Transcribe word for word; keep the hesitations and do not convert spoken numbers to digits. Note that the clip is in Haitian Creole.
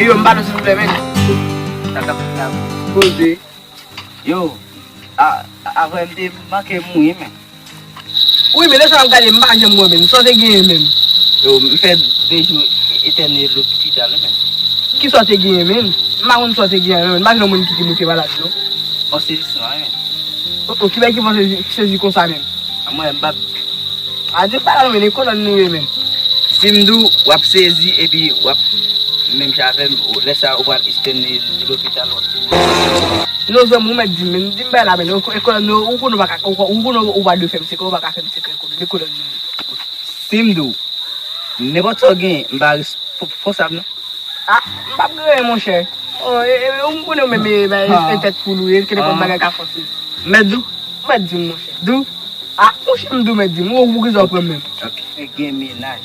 Yo, m pale silvouplè, men. Sa k ap fèt la? Poze. Yo, a, a, avè m te manke mouri, men. Wi, men lè sa w ap gade, m pa janm wè, men. Sa w te genyen, men? Yo, m fè de jou etène lopital, wi, men. Ki sa w te genyen, men? M pa konn sa w te genyen, men. M pa gen yon moun ki te moute malad, non. Yon sezisman, wi, men. O, o, ki bagay ki fè w sezi, sezi konsa, men? A mwen, m pa A di pa la, men, e kolòn nou ye, men. Si m di w, w ap sezi, epi w ap menm jan avè m, lè sa a, ou pral etène lopital, w ap sezi. Non, zanmi, ou mèt di m, men, di m bay la, men, e kolòn nou, ou konnen ou pa ka, ou, ou konnen ou pa dwe fè m sekrè, ou pa ka fè m sekrè, kolòn, e kolòn nou ye. Si m di w, nenpòt sa w genyen, m pa responsab, non. A, m p ap griyen, monchè. O, e, e, ou m konnen ou menm, e, bay, e tèt poul ou ye, kite konn bagay ka fòse. Mèt di w? Mèt di m, monchè. Di w? A, monchè, m di w mèt di m. Ou, ou kisa w pran menm? Ok, gen mennaj.